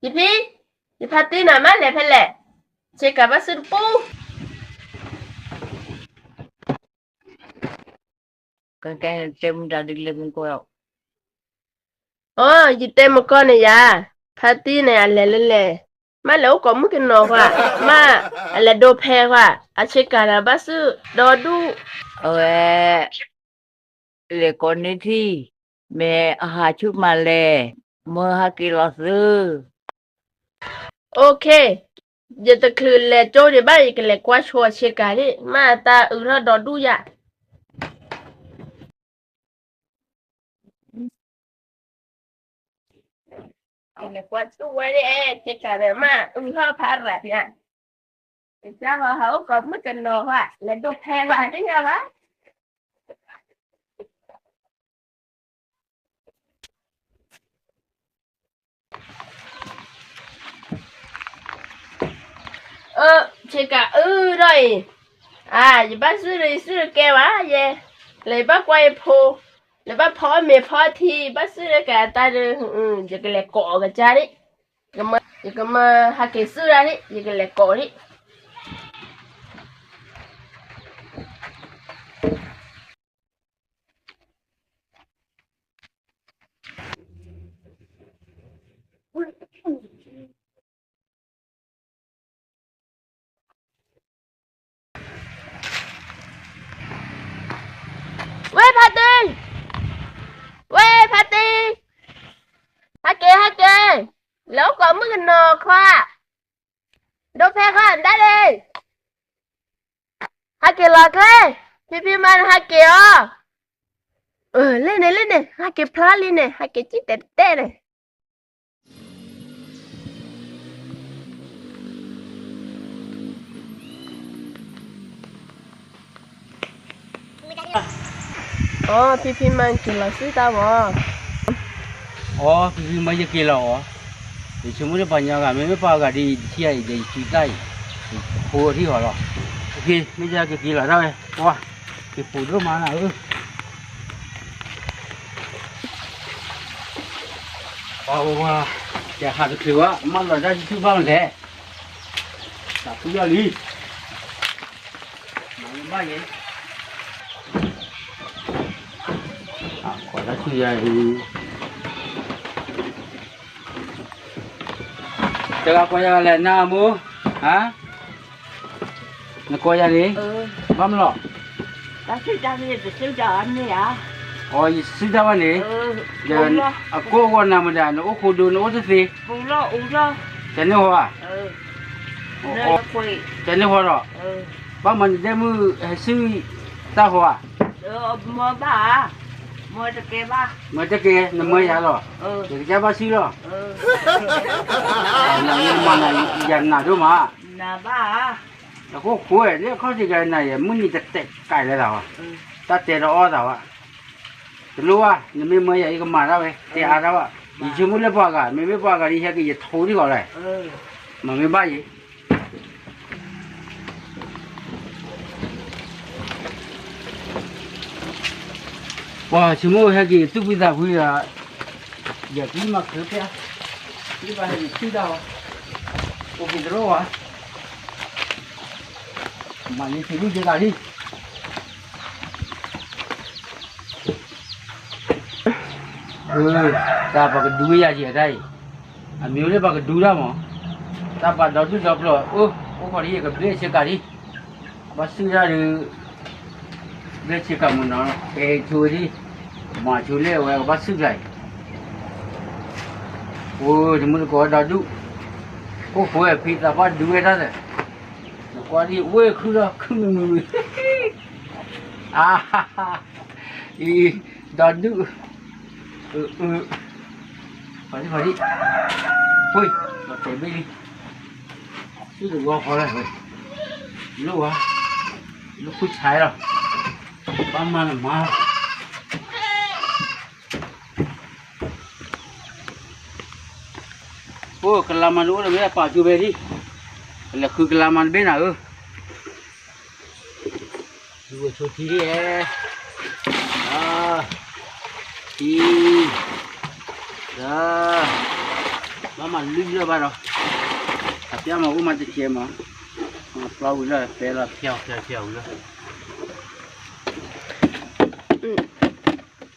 ယဖံ, ယဖါတံၢ်နၤမ့ၢ်လဲၤဖဲလဲၣ်, ဆ့ကၤဘၣ်စုတပူၤ. ကဲတဲမတၤဒ်လဲၣ်မူကီၢ်, အိ, ယတဲမကီၢ်န့ၣ်ယၤ, ဖါတံၢ်န့ၣ် အလဲၤလၢလဲၣ်, မ့ၢ်လဲၤအိၣ်ကိးမုၣ်ကနီၤဃီ, မ့ၢ်အလဲၤဒိဖဲဃီ, အဆ့ကၤန့ၣ်ဘၣ်စုဒီဒူၣ်, အဝဲ လဲၤကိးန့ၢ်ထံၣ်, မ့ၢ်အဟးဆူၣ်မးလဲၣ်, မၢဟးက့ၤလီၤသု. အိၣ်ခ့, ယတချုးလဲၤကၠိဒံးဘၣ် ယကလဲၤကွၢ်ဆိအဆ့ကၤဒံး, မ့ၢ်အတၢ်အုးထီၣ်ဒီဒူၣ်ယၤ. ယလဲၤကွၢ်ဆိဝဲဒၣ်, ဆ့ကၤန့ၣ် မ့ၢ်အုးထီၣ်ဖးရၤညါ, ယကဟးအိၣ်ကိးမုၣ်ကနီၤဃီ, လဲၤဒိဖဲဃီတညါဘၣ်. အၢ, ဆ့ကၤအုးထီၣ်အံၤ, အါ, ယဘၣ်စုၣ်ဒီးယစုၣ်တကဲဘၣ်ယဲ, လဲၤယဘၣ်ကွၢ်ယဖိ, လဲၤဘၣ်ဖီအီၣ်မ့ၤဖီအီထံ, ဘၣ်စုၣ်ဒီးကးတၢ်ဒီး, ယကလဲၤကိးအီၤကစၢ်ဒံး, ယကမၢဟးက့ၤစုၣ်တၢ်ဒံး, ယကလဲၤကိးအီၤဒံး. ဝဲဖါတံၢ်, ဝဲဖါတံၢ်, ဟဲက့ၤ ဟဲက့ၤ, လဲၤအိၣ်ကိးမုၣ်ကနီၤခီ, ဒိဖဲခီဒၣ်လံ. ဟဲက့ၤလီၤကျဲ, ဖံဖံမါန့ၣ်ဟဲက့ၤအီၤ. လ့ၣ်န့ၣ် လ့ၣ်န့ၣ် ဟဲက့ၤဖျါလံန့ၣ် ဟဲက့ၤစံၣ်တဲာ်တဲာ်န့ၣ်. အိ, ဖံဖံမါက့ၤလီၤစုတၢ်ဘၣ်. အိ, ဖံဖံမါယက့ၤလီၤအီၤ, ယဆိကမိၣ်လၢပှၤညီဂၤ မ့မ့ၢ်ပှၤဂၤဒ်အံၤ ယထံၣ်အံၤ ယစုတၢ်အံၤ, ယဖိထံၣ်အီၤလီၤ. မ့ၢ်ယကက့ၤလီၤဒၣ်ဝဲ, ပှၤ, က့ၤပူၤဒိၣ်မးနၤဧၢ. ပှၤ, ယဟးတချုးဘၣ် မၢလီၤတၢ်စုဘၣ်လဲၣ်, သးခုယီၢ်လံ. မၤဘၣ်ယဲ, အကိးတၢ်ဆူၣ်ယၤအံၤ, တဂၤကိးယၤလဲၣ် နၤအမိၢ်, ဟါ, နကိးယၤန့ၣ်, ဘၣ်မနုၤလီၤ. တၢ်စုၣ်တၢ်န့ၣ် တစုၣ်တၢ်အါန့ၣ်ဧါ. အိ, ယစုၣ်တၢ်ဘၣ်န့ၣ်, ဒီးအကိၢ်အဂီၢ်နၤမတၤ နအိၣ်ခိးဒိ နအိၣ်တသ့, တန့ၢ်ဃီဧါ. တန့ၢ်ဃီဒီး, ဘၣ်မၤနဒဲမုၣ်ဟဲစုၣ်တၢ်ဃီဧါ. မၢတကဲ, နမၢယၤလီၤ, ယကစၢ်ဘၣ်စုၣ်လီၤ. နမၤနၤယၤနးဒိၣ်မး, အဃိဃိလၢအခီၣ်ထံးကနၤယဲ မုၢ်နံၤတတဲာ်ကဲလၢသးဘၣ်, တၢ်တဲတအီၣ်သးဘၣ်. တလိၣ်ဘၣ်, နမ့ၢ်မၢယၤ ယကမၤတၢ်ဝဲ, တဲအါတၢ်ဘၣ်. ယဆိကမိၣ်လၢပှၤဂၤ, မ့မ့ၢ်ပှၤဂၤဒ် ဟဲက့ၤယထိဒံးဂီၤလဲၣ်, မၤမ့ၢ်ဘၣ်ယဲ. ပှၤဆိကမိၣ်ဟဲက့ၤသူၣ်ဖှံသးဖှံဒီး, ယကမၤချုးဖဲ, ယဘၣ်ဟဲက့ၤဆူၣ်တၢ်ဝဲ, အိၣ်က့ၤတရိၣ်ဝဲ, မၤန့ၢ်ဆံးဒူၣ်က့ၤသးလံ. တၢ်ပှၤကဒုးဝဲယၤက့ၤအတၢ်အံၤ, အမံၤလၢပှၤကဒုးတၢ်မး, တၢ်ပှၤဒီဒူၣ်ဒီပျီၢ်, အိၣ်ခိးဒ်ယကဘျ့ဆ့ကၤဒံး, ဘၣ်စုၣ်တၢ်ဒီး, ဘျ့ဆ့ကၤမုၢ်နီၤ, ကဲဆိဝဲဒံး, မၤဆိလၢအဝဲကဘၣ်စုၣ်တၢ်အံၤ, အိၣ်တမုၢ်တကိးဒီဒူၣ်, အိၣ်ခိးဝဲဖံသးပှၢ်ဒုးဝဲတၢ်ဒီး, နကွၢ်ဒ်ဝဲခုဒီးခုမုၢ်မုၢ်, အါ, အံၤ, ဒီဒူၣ်, အၢ, အၢ, ဖီဒံဖီဒံ, ပှ့ၤ, ဒီးတဲာ်ဘ့ၣ်လံ, စုၣ်တဂီၤဃီလၢ, လိၣ်ဝဲ, လိၣ်ဖုၣ်ဆါလီၤ, ဘၣ်မၤနမၤ အိၣ်ကလၤမၤတအိၣ်တဘ့ၣ် ပာ်ကၠိဝဲဒံး, ကလဲၤဃုကလၤမၤတဘ့ၣ်နၤဧၢ, ယဆိထံဒ်, ထံ, ဒီး, ဘၣ်မၤလွံၢ်လၢၢ်ဘၣ်ဒီး, အပျၢ်မၤအိၣ်မၤတကဲမး, ပျီဝံၤလၢဖဲလီၤဖျီဖျီဖျီဝံၤလၢ,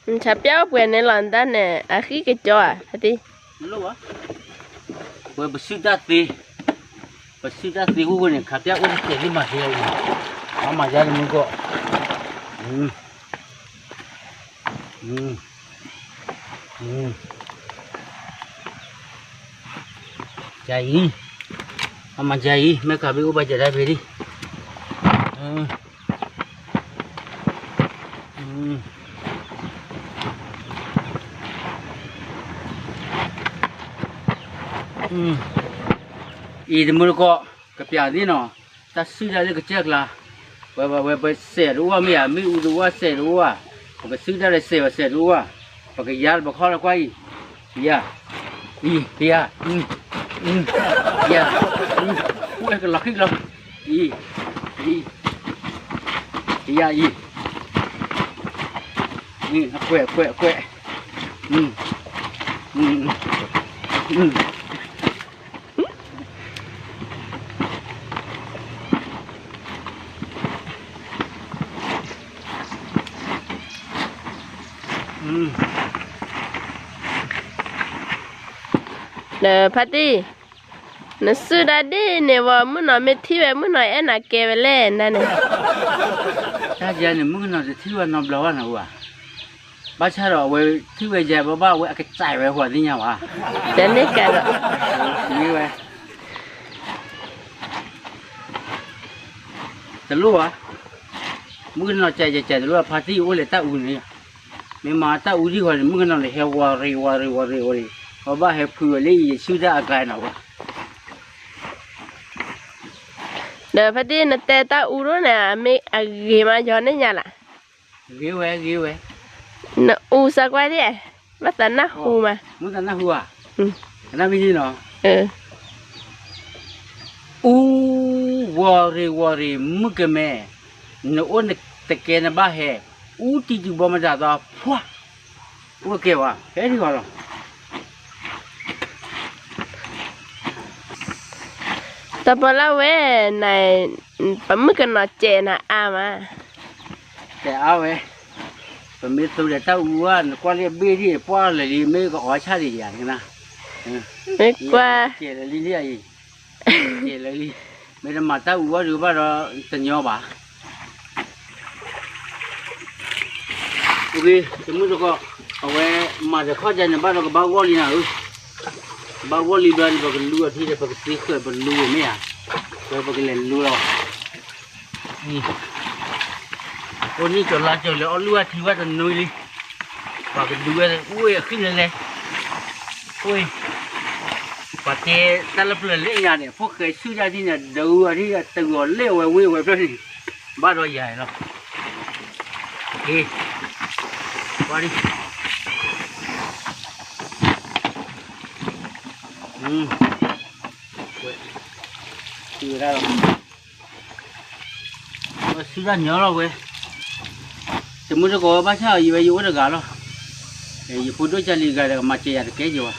ဆၣ်ပျၢ်အိၣ်ပှဲၤန့ၣ်လီၤ နတၢ်န့ၣ် အဃံကကၠီဧါ ဖါတံၢ်, ပဝဲပစုၣ်တၢ်သ့, ပစုၣ်တၢ်သ့ဃိဃိန့ၣ် ခးပျၢ်အိၣ်တကဲးလံမၤသ့အံၤ, အမၤယါတမုၢ်ကီၢ်, ယၤအံၤ, အမၤယၤအံၤ မ့ၢ်ခးပျၢ်အိၣ်ဘၣ်စဲးတၢ်ဖဲဒံး, အံၤတမုၢ်တကီၢ်, ကပျးသ့ၣ်နီၤ, တၢ်စုၣ်တၢ်လၢကစၢၢ်ကျါ, ဝဲဝဲဝဲပစဲးတအိၣ်မ့ၢ်ဧါ, မ့ၣ်အူတအိၣ်စဲးတအိၣ်ဧါ, ပကစုၣ်တၢ်လၢစဲးဝဲစဲးတအိၣ်ဧါ, ပကယါလၢပခီၣ်လၢကွၢ်အံၤ, ယၤ, အံၤ, ယၤ, ယၤ, ဝဲကလီၤခံကလီၤ, အံၤ, အံၤ, ယၤအံၤ, အကွဲးအကွဲးအကွဲး, ဒီးဖါတံၢ်, နစုၣ်တၢ်ဒ်န့ၣ်ဝဲ မုၢ်နီၤမ့ၢ်ထံၣ်ဝဲ မုၢ်နီၤအဲၣ်နၤကဲဝဲလဲၣ် နန့ၣ်, တၢ်ယၤန့ၣ် မုၣ်ကနီၤတထံၣ်ဝဲနီတဘျီဘၣ်နဝဲ, ဘၣ်ဆၣ်ဒီးအဝဲထံၣ်ဝဲယဲဘၣ်ဘၣ် အဝဲအကစၢ်ဝဲဃိးသ့ၣ်ညါဘၣ်, တန့ၢ်ကးဒီး, မ့ၢ်ဝဲ တလိၣ်ဘၣ်, မုၣ်ကနီၤကဲယကဲတလိၣ်ဘၣ် ဖါတံၢ်အိၣ်လဲၤတၢ်အူန့ၣ်, မ့ၢ်မၤတၢ်အူဒံးဃီန့ၣ် မုၣ်ကနီၤန့ၣ် ဟဲဝါရ့ဝါရ့ဝါရ့ဝါရ့, အဘၣ်ဟဲဖုးဝဲလၢယစုၣ်တၢ်အကျါနီၤဝဲ, ဒီးဖါတံၢ်နတဲတၢ်အူဒိၣ်န့ၣ် မ့ၢ်အဂ့ၤမးယီၤန့ၢ်ညါလၢ်, ဂ့ၤဝဲဂ့ၤဝဲ, နအူစးကွၢ်ဒ်, ဘၣ်သးနၢ်ဟူမး, မုၢ်သးနၢ်ဟူဧါ, ကနၣ်မ့ၢ်နီၤ အူ, ဝီၤရ့ၤဝီၤရ့ၤ မုၣ်ကမဲ, နအိၣ်တကဲနဘၣ်ဟဲ, အူတံၤတုၤဘီမတၤသီ ဖှၢ်, အိၣ်ကဲဝဲ ဟဲထံၣ်ဃီလီၤ, တၢ်ပီလၢဝဲ, န, ပမုၣ်ကနီၤစဲးနၤအါမး, စဲးအါဝဲ, ပမ့ၢ်သိဒီးတၢ်အူဝဲ နကွၢ်လၢအဘ့ၣ်ဒံး ပှၢ်လၢာ်လံ မ့ၢ်ကအိးဆၣ်ဒံးယၤ, မ့ၢ်ကွၢ်, စဲးလၢာ်လံ, စဲးလၢာ်လံ, မ့ၢ်တမၤတၢ်အူဝဲဒုးဘၣ်ဒီးတညီဘၣ် တမုၢ်တကိး, အဝဲမၤတခီၣ်ဒဲးန့ၣ် ဘၣ်ဒီးကဘၣ်ဂီၢ်လံနၤဧၢ, ဘၣ်ဂီၢ်လံဘျီန့ၣ် ပကလူအထံဒီး ပကသ့ဃၢၤပလူမ့ၢ်ဧါ, ဝဲပကလဲၤလူလီၤ, အိၣ်နံၣ်ကၠီၤလါကၠီၤလၢအီၣ်လုၢ်အထံဝဲတနွံလံ, ပှၤကဒုးဝဲအိၣ်အဃံလဲၤလဲၤ, အိၣ်, ပှၤတဲတၢ်လၢပျၢၤလၢညါန့ၣ် ဖိၣ်ဃဲဆူၣ်တၢ်ဒ်န့ၣ် ဒုးအီၤဒ်တဂီၤလဲၣ်ဝဲဝ့ၢ်ဝဲဖျၢၣ်န့ၣ်, ဘၣ်ဒီးယၤလီၤ, က့ၤ, ကွၢ်ဒံး, ဝဲ, ဝဲဆူၣ်တၢ်ညီလီၤဝဲ, တမုၢ်တကိးဘၣ်ဆၣ် ယဝဲယအိၣ်တဂၤလီၤ, ယဖိဒိၣ်ကၢ်လံၤတဂၤဒီး ကမၤစဲးယၤတကဲယၤဘၣ်,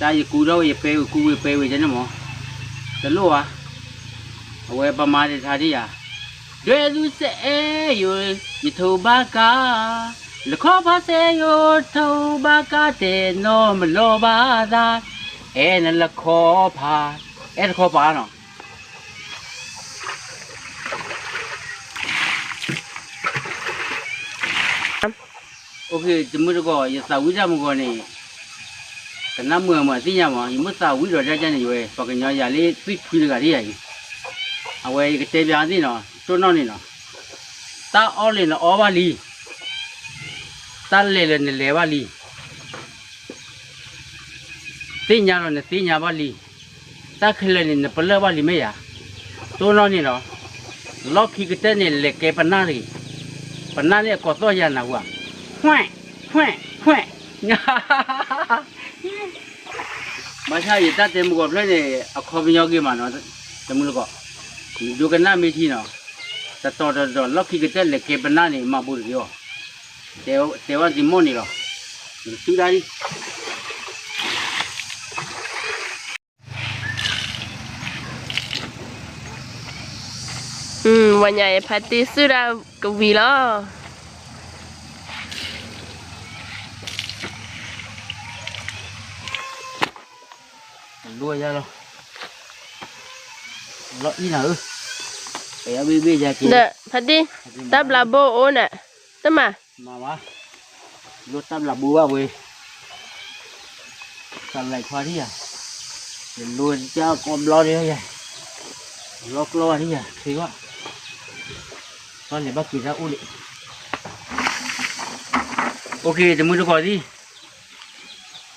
တၢ်ယကူထီၣ်ဝဲယပဲဝံၤကူဝံၤပဲဝံၤယဲန့ၣ်မး, တလိၣ်ဘၣ်, အဝဲပမၤတထါဒ်ယၤ, ဒွဲၣ်သူစဲအဲၣ်ယိၤ, ယထိးဘၣ်ကါ, လၢခီဖးစဲယိၤ ထိးဘၣ်ကါတဲာ်နီၢ်မလီၤဘၣ်သး, အဲၣ်နလၢခီဖး, အဲၣ်တခီဖးနီၤ အိၣ်ခ့ တမုၢ်တကိး ယသးဝံၣ်တၢ်မုၢ်ဂီၤန့ၣ် ကနၣ်မုာ်မုာ်သ့ၣ်ညါမး ယမ့ၢ်သးဝံၣ်ဒီးဒ်န့ၣ် ယဝဲ ပှၤကညီယၤလၢသွံၣ်ဖှံတဂၤဒ်ယၤအံၤ အဝဲယကတဲပျးသ့ၣ်နီၤ တိၢ်နီၣ်န့ၣ်နီၤ တၢ်အီၣ်လၢနအီဘၣ်လံ တၢ်လဲၤလၢနလဲၤဘၣ်လံ သ့ၣ်ညါလီၤနသ့ၣ်ညါဘၣ်လံ တၢ်ခဲလၢာ်န့ၣ် နပလၢၢ်ဘၣ်လံမ့ၢ်ယၤ တိၢ်နီၣ်န့ၣ်နီၤ လီၢ်ခံကတၢၢ်န့ၣ် လဲၤကဲပနၢ်တဂ့ၤ ပနၢ်န့ၣ်အကိးသီၣ်ယၤနၢ်ဟူဧါ ခွဲး ခွဲး ခွဲး ဘၣ်ဆၣ်ယတၢ်တဲမုၢ်ဂီၤဖျၢၣ်န့ၣ် အခီပညီဂ့ၤမးနီၤ တမုၢ်တကိး ဒိကနၣ်မ့ၢ်ထံနီၤ တတီၤတတီၤ လီၢ်ခံကတၢၢ်လဲၤကဲပနၢ်န့ၣ် မၤဘူးတဂ့ၤအီၤ တဲဝဲသ့ၣ်မိၢ်န့ၣ်လီၤ နကစုၣ်ဒၣ်လံ ဝဲညါအံၤ ဖါတံၢ်စုၣ်ဒၣ်ကဝံၤလီၤ. လီၤအံၤနၤဧၢ, ပယီဘ့ၣ်ဘ့ၣ်ယၤက့ၤ, ဒီးဖါတံၢ်, တၢ်ဘျးဘိအိၣ်န့ၣ်, တမၤ, မၤဘၣ်, လိၣ်တၢ်ဘျးဘိဘၣ်ဝဲ, ကလဲၤခွါဒံးယၤ, ယလိၣ်ကၢ်ကိးဘျီဒံးယၤ, ဘျီကျီဘၣ်ဒံးယၤ, ချ့ဘၣ်, ဘၣ်လဲၤဘၣ်က့ၤတၢ်အိၣ်လံ. အိၣ်ခ့ တမုၢ်တကိးသံၣ်,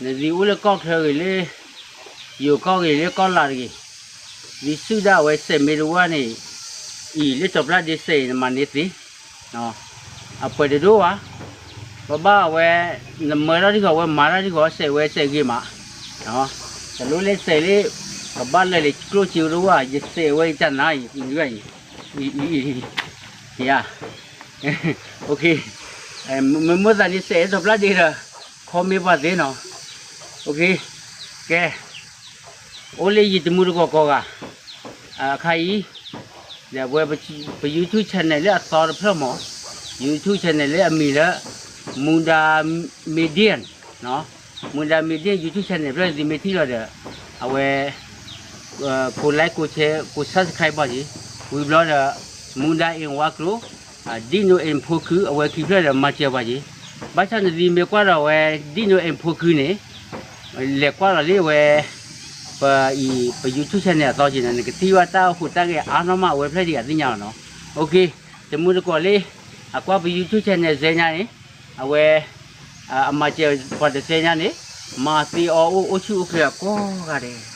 နသုအိၣ်လၢကီၢ်ချၢဂ့ၤလၢ ယိၤကီၢ်ဂ့ၤလၢကီၢ်လာ်တဂ့ၤ, သုစုၣ်ဒၣ်ဝဲစဲးမ့ၢ်တဝၢ်န့ၣ်, အံၤလၢစီၤပျၢ်ဒ့စဲးအံၤ နမၤန့ၢ်သ့, အပှဲၤတဒိၣ်ဘၣ်, ပဘၣ်ဝဲ, နမၢထီၣ်ထံဂီၤဝဲမၤတၢ်ထံဂီၤ စဲးဝဲစဲးဂ့ၤမး, တလိၣ်လၢစဲးလၢ, ကဘၣ်လၢာ်လၢကျိၣ်စ့တဝၢ် ယစဲးဝဲတၢ်နါအံၤ, ယၤ မ့ၢ်မိၣ်သးန့ၣ်စဲးလၢစီၤပျၢ်ဒ့ဒီး, ခီမ့ၢ်ပှၤသ့နီၤ, ကဲ, အိၣ်လၢယတမုၢ်တကိးကိးဂၤ, အခါအံၤ, ဒီးဝဲ, ပ YouTube channel လၢအသီတဖျၢၣ်မး, YouTube channel လၢအမံၤလၢ, Munda Media, Munda Media YouTube channel ဖျၢၣ်သုမ့ၢ်ထံၣ်လီၤဒီး, အဝဲ, ကိး like ကိး share ကိး subscribe ဘၣ်က့ၤ, ဝံၤဘျီဒီး, Munda and ဝါကျိၤ, Dino and ဖိခု အဝဲခံဖျၢၣ်ဒီးမၤစၢၤပှၤက့ၤ, ဘၣ်ဆၣ်နသုမ့ၢ်ကွၢ်ဒီးဝဲ Dino and ဖိခုန့ၣ်, လဲၤကွၢ်ဒီးလၢဝဲ, ပအံၤ ပ YouTube channel အသီက့ၤန့ၣ် နကထံၣ်ဘၣ်တၢ်ဟူးတၢ်ဂဲၤအါနီၢ်မး အဝဲဖျၢၣ်ဒံးအသ့ၣ်ညါလီၤနီၤ, တမုၢ်တကိးလၢ, အကွၢ်ပ YouTube channel စဲညါန့ၣ်, အဝဲ, အမၤစၢၤပှၤတစဲညါန့ၣ်, မၤသ့အီၤအိၣ်အိၣ်ဆူၣ်အိၣ်ချ့အကိးဂၤဒဲး